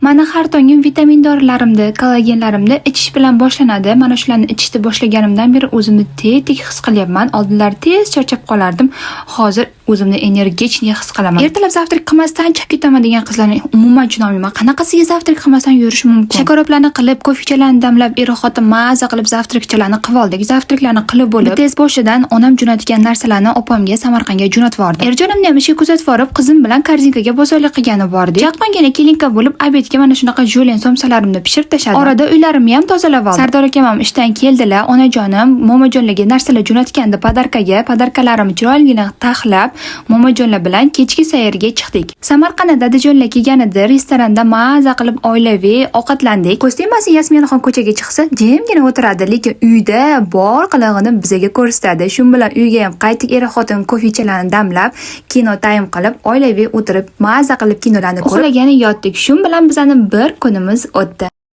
Mani har tongim vitamin dorilarimni, kollagenlarimni ichish bilan boshlanadi. Mana shularni ichishni boshlaganimdan beri o'zimni tetik his qilyapman. Oldinlari tez charchab qolardim. Hozir o'zimni энергичный his qilaman. Ertalab завтрак qilmasdan chiqib ketaman degan qizlarni umuman tushunolmayman. Qanaqasiga завтрак qilmasdan yurish mumkin? Shakaroblarni qilib, kofichalarni damlab, er xotin maza qilib завтрак chalarni qilib oldik. Завтрак larni qilib bo'lib, tez boshidan onam jo'natgan narsalarni opamga Samarqandga jo'natib yubordim. Erjonimni ham ishga kuzatib yuborib, qizim bilan korzinkaga bozorlik qilgani bordik. Chaqqongina kelinka bo'lib, обед ga mana shunaqa жульен somsalarimni pishirib tashladim. Orada uylarimni ham tozalab oldim. Sardor akam ham ishdan keldilar. Onajonim momajonlarga narsalar jo'natgandi подарка ga. Подарка larimni chiroyligina taxlab, momajonlar bilan kechki sayrga chiqdik. Samarqandda dadajonlar kelganida restoranda maza qilib oilaviy ovqatlandik. Ko'z tegmasin, Yasminaxon ko'chaga chiqsa, jimgina o'tiradi, lekin uyda bor qilig'ini bizaga ko'rsatadi. Shu bilan uyga ham qaytdik, er xotin kofichalarni damlab, kino taym qilib, oilaviy o'tirib, maza qilib kinolarni ko'rib, uxlagani yotdik. Shu bilan bizani bir kunimiz o'tdi.